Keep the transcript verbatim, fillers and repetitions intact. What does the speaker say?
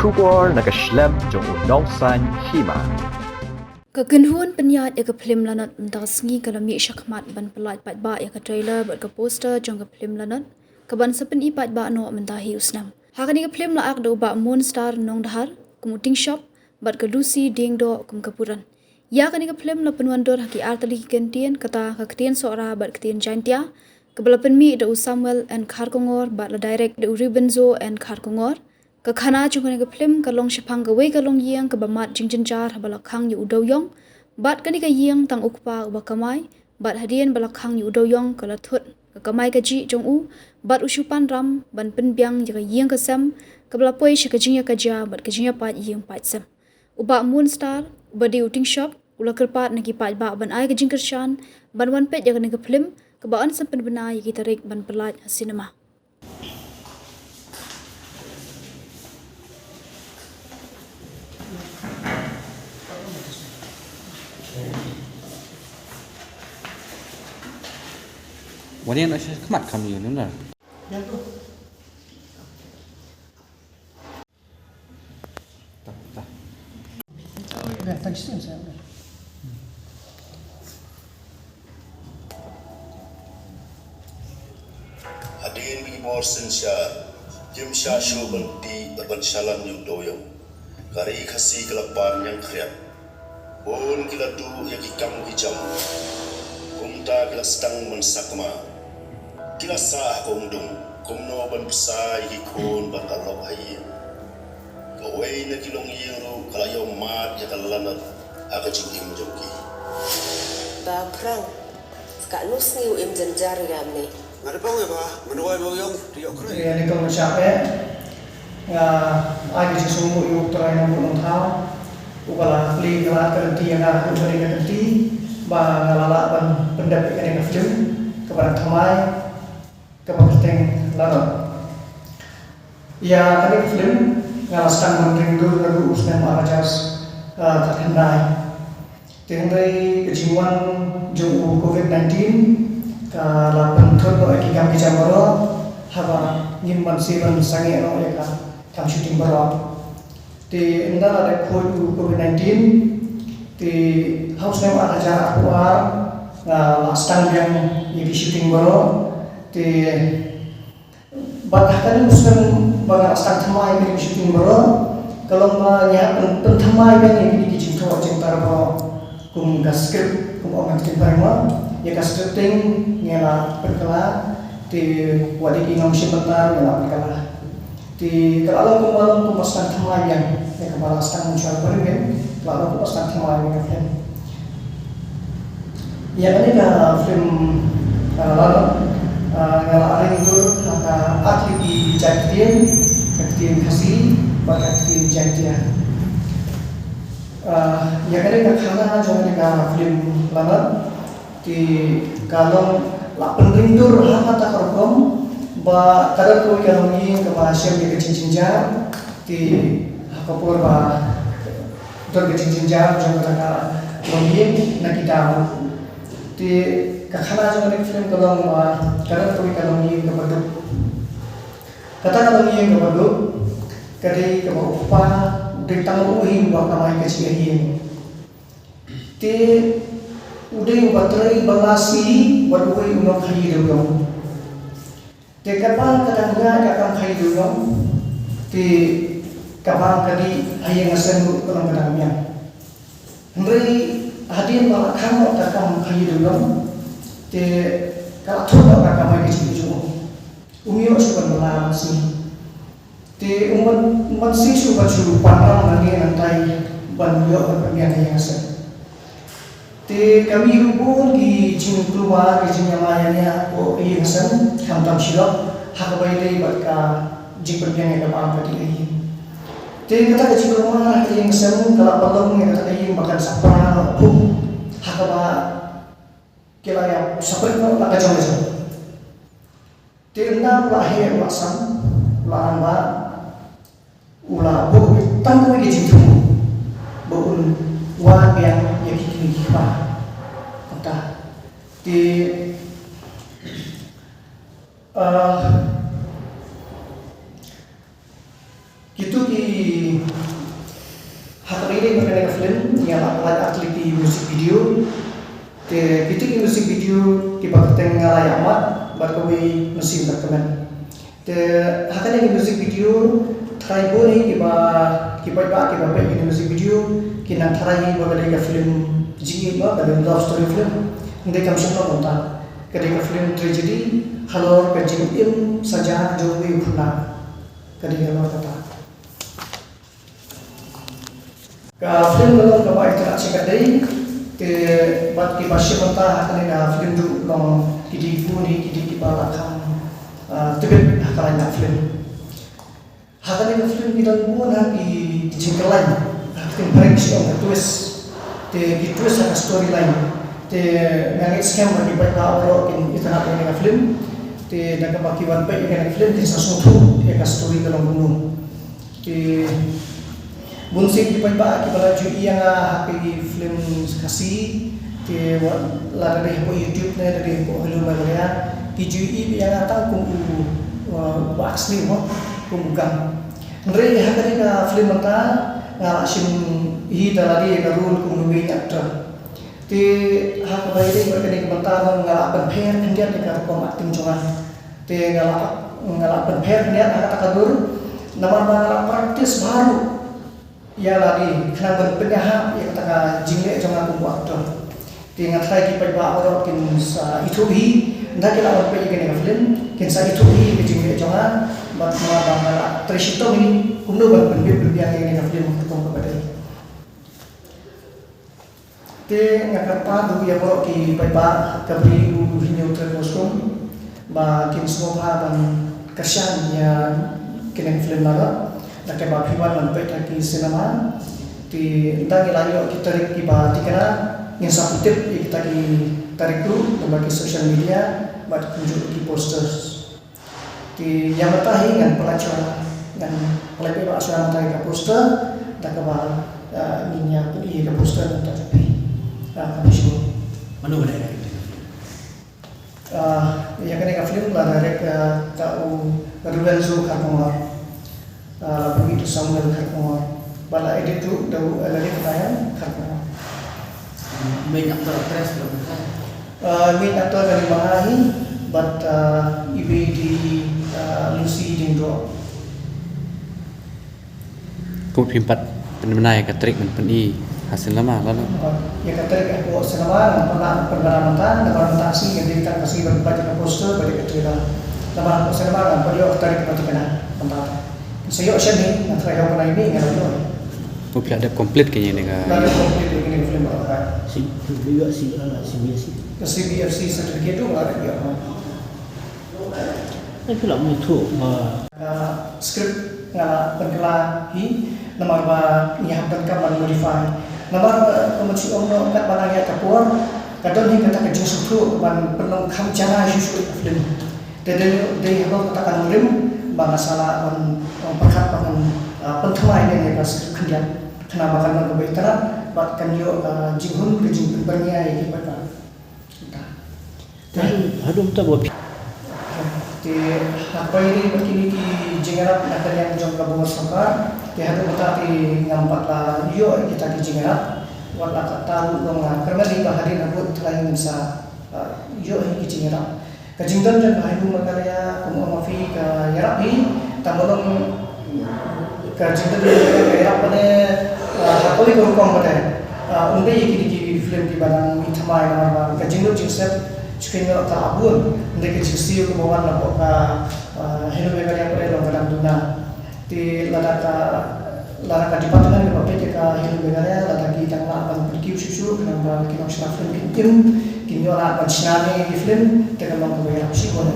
Khubor na ka shlem jong u nongsaiñ hima. Ka kynhun pynïaid ïa ka phlim Lanot mynta ka sngi ka la mih shakhmat ban pyllait paidbah ïa ka trailer bad ka poster jong ka phlim Lanot, kaban sa pyni paidbah noh mynta hi u snem. Ha kane ka phlim la act da u Bah Moonstar Nongdhar kum u Tingshop bad ka Lucy Diengdoh kum ka Puran. Ïa kane ka phlim la pynwandur ha ki artylli ki kyntien, kata ka ktien Sohra bad ktien Jaiñtia, kaba la pynmih da u Samuel N Kharkongor bad la direct da u Rubenzo N Kharkongor. Ka khana jong kane ka phlim ka long shaphang kawei ka longïing kaba mad jingjynjar haba la khang ïa u dewiong, bad kane ka ïing tang u kpa uba kamai, bad hadien ba la khang ïa u dewiong ka la thut ka kamai kajih jong u, bad u shu pan ram ban pynbiang ïa ka ïing ka sem, kaba la poi sha ka jingïakajia bad ka jingïapait ïing pait sem. U Bah Moonstar, uba dei u Tingshop, u la kyrpad na ki paidbah ban ai ka jingkyrshan ban wan peit ïa kane ka phlim, kaba yn sa pynbna ïa ki tarik ban pyllait ha cinema. Wan ïa na sha khmat kam ïa na. Hadien ba ki bor synshar kim shah shuh ban tih bad ban shalan ïa u dewiong, ka ri Khasi ka la pan ñiangkhriat. Bun ki la duh ïa ki kam ki jam. Kumta ki la sdang ban sakma. Ki la sah ha ka umdung kumno ban bsa ïa ki khun bad ka lok ha ïing. Kawei na ki longïing ruh ka la ïoh mad ïa ka Lanot ha ka jingim jong ki. Ba Phrang, katno sngi u im jynjar ïa me? Nga da pang ïa ba, mynta wai ba u ïong, te ïoh khrei. Ïa ni kong shah eh. Nga ai ka jingsngewnguh ïa u Trai Nongbuh Nongthaw, uba la plie ka lad ka lynti ïa nga haduh kane ka lynti, ba nga la lah ban pyndep ïa kane ka film kaba dang thymmai, kaba kyrteng Lanot. Ïa kane ka film nga la sdang ban ring dur naduh u snem ar hajar, ah, khatkhyndai. Te hynrei ka jingwan jong u covid nineteen ka la pynthut noh ïa ki kam ki jam baroh, haba ngim banse ban sangeh noh ïa ka kam shooting baroh. Te ynda la dep khuid u covid nineteen, te ha u snem ar hajar arphew ar nga la sdang biang ïa ki shooting baroh. Te bad ha kane u snem ba nga la sdang thymmai ïa kine ki shooting baroh, ka long ba ngi hap ban pynthymmai biang ïa kine ki jingthoh jingtar baroh, kum ka script, kum ong ka ktien phareng mo, ïa ka scripting ngi la pynkylla, te wat ïa ki nongshim bynta ngi la pynkylla. Te ka la long kumba long kumba sdang thymmai biang ïa kaba la sdang mynshuwa barim biang, ka la long kumba sdang thymmai biang ïa ka film. Ïa kane ka film, ah, Lanot, ah, nga la ring dur ha ka artylli ki jait ktien, ka ktien Khasi bad ka ktien Jaiñtia. Ah, ïa kane ka khana jong kane ka film Lanot, te ka long la pynring dur ha kata ka rukom ba ka don kawei ka longïing kaba shem ïa ka jingjynjar, te ha ka por ba don ka jingjynjar jong kata ka longïing na ki daw. Te ka khana jong kane ka film ka long ba ka don kawei ka longïing kaba duk. Kata ka longïing kaba duk ka dei kaba u kpa u dei tang u hi uba kamai ka jingïaïing. Te u dei uba trei ba lashai bad uwei u nongkhaïi dewïong. Te katba ka dang ïaid ka kam khaïi dewïong, te ka bam ka dih ha ïing ha sem ruh ka long ka dang miang. Hynrei hadien ba la khang noh ka kam khaïi dewïong, te ka la thut noh ka kamai ka jingim jong u. Um ïoh shuh ban bylla lashai. Te um ban, um ban siew shuh ban shu pan ram nangne nangtai ban ïoh ban pynbiang ïa ka ïing ka sem. Te ka mih ruh bun ki jingkulmar, ki jingïamai ïania hapoh ka ïing ka sem, khamtam shi lok ha kaba ïadei bad ka jingpynbiang ïa ka bam ka dih ha ïing. Te kata ka jingkulmar ha ka ïing ka sem ka la pynlong ïa kata ka ïing ba kan sa pra noh pum ha kaba ki la ïa sa pret noh la ka jong ka jong. Te ynda u la heh u la san, u la rangbah, u la buh tang kawei ka jingthmu ba un wad biang ïa ki kmie ki kpa. Kumta te, ah, Kito ki, ha kaba ïadei bad kane ka film, ngi la apply artylli ki music video. Te kito ki music video kiba kyrteng Nga La Ïa Mad bad kawei Mynsiem Bad Kmen. Te ha kane ka music video, tharai bun hi kiba, ki paidbah kiba peit ïa kane ka music video ki nang tharai hi ba ka dei ka film jingïeit, ba ka dei love story film. Hynrei kam shym long kumta. Ka dei ka film tragedy halor ka jingim saja jong uwei u khynnah. Ka dei halor kata. Ka film ka long kaba itynnad shikatdei, te bad kiba shim bynta ha kane ka film ruh long ki dei bun hi ki dei kiba la kham, ah, tbit ha ka lain film. Ha kane ka film ki don bun ha ki, ki jingkyllaiñ, ha ka ktien phareng ki ong ka twist. Te ki twist ha ka storyline. Te nga ngeit skhem ba ki paidbah baroh kin itynnad ïa kane ka film. Te da kaba ki wan peit ïa kane ka film kin sa sngewthuh ïa ka story ka long kumno. Te bun sien ki paidbah kiba la ju ïohi ïa nga ha ki film Khasi, te wat lada dei hapoh YouTube ne lada dei hapoh Hello Meghalaya, ki ju ïohi ïa nga tang kum u, uh, u actor mo, kum u gang. Hynrei ha kane ka film mynta nga la shim hi da lade ïa ka role kum u main actor. Te ha kaba ïadei bad kane ka bynta nga la pynpher khyndiat ïa ka rukom acting jong nga. Te nga la, nga la pynpher khyndiat ha kata ka dur. Namar ba nga la practice bha ruh ïa lade khnang ban pynïahap ïa kata ka jingleh jong nga kum u actor. Te nga tharai ki paidbah baroh kin sa ithuh hi, ynda ki la wan peit ïa kane ka film kin sa ithuh hi ïa ka jingleh jong nga. Bad namar ba nga la trei shitom hi kumno ban pynbit pynbiang ïa kane ka film ha ka rukom kaba dei. Te nga kyrpad ruh ïa baroh ki paidbah, ka Bri U Hynñiewtrep Boskum ba kin sngewbha ban kyrshan ïa kane ka film Lada, da kaba phi wan ban peit ha ki cinema. Te ynda ngi la ïoh ki tarik kiba thikna, ngin sa pyntip ïa kita ki tarik ruh lyngba ki social media bad kumjuh ki posters. Te ïa mynta hi ngan pynlait shuwa, ngan pynlait paidbah shuwa mynta ïa ka poster, da kaba, eh, ngin ïa pyni ïa ka poster mynta jong phi. Ah, khublei shibun. Mano ba direct? Ah, ïa kane ka film la direct, eh, ka u Rubenzo Kharkongor. Ah, la pynmih da u Samuel Kharkongor. Bad la edit ruh da u Ellery Katayan Kharkongor. Main actor, actress phi la pynkhih? Ah, main actor ka dei ma nga hi, bad, ah, iwei i dei, ah, Lucy Diengdoh. Kumno phim pat pynbna ïa ka tarik ban pyni ha cinema, Lada? Ah, ïa ka tarik hapoh cinema ngan pynbna, pynbna mynta, namar mynta ka sngi ngan dei tang ka sngi ban pynbna ïa ka poster bad ïa ka trailer. Namar hapoh cinema ngan pynïoh ka tarik ba thikna mynta. Sa ïoh shen hi, nga try ha u bnai May nga la ïoh. Kumno phi la dep complete kane ka? Nga la dep complete kane ka film ba ka. Si, phi ïoh si, ah, C B F C. Ka C B F C certificate ruh nga la dep ïoh. Ai phi la muthu ba. Ka script nga la pynkylla hi namar ba ngi hap donkam ban modify. Namar, eh, kumba shu ong noh katba nang ïaid ka por ka don hi kata ka jingsngewthuh ban pynlong kham janai shuh shuh ïa ka film. Te dei, dei halor kata ka nongrim ba nga sa lah ban, ban pyrkhat ba ngan, ah, pynthymmai ïa ka script khyndiat. Khnang ba kan long kaba itynnad bad kan ïoh ka jinghun, ka jingpynbyrngia ïa ki paidbah. Te haduh mynta ba phi. Te ha kaba ïadei bad kine ki jingïarap na ka liang jong ka bor sorkar, te haduh mynta te ngam pat la ïoh ïa kita ki jingïarap. Wat la katta ruh long, ah, kyrmen hi ba hadien habud tharai ngin sa, ah, ïoh hi ki jingïarap. Ka jingdon jong ka Hello Meghalaya, kumba ong ma phi, ka ïarap hi, tang ba long ka jingdon jong ka ïarap pat ne, ah, ha kawei ka rukom pat ne. Ah, ym dei ïa kine ki film kiba dang mih thymmai namar ba ka jinglut jingsep shu kheiñ noh ka la bun. Ym dei, ka jingsiew kaba wan napoh ka, ah, Hello Meghalaya pat ne long ka dang duna. Te lada ka, lada ka department kaba peit ïa ka Hello Meghalaya, lada ki dang lah ban pynkiew shuh shuh, khnang ba ki nongshna film kin im, kin ïoh lad ban shna ïa ki film, te kan long kaba ïarap shibun.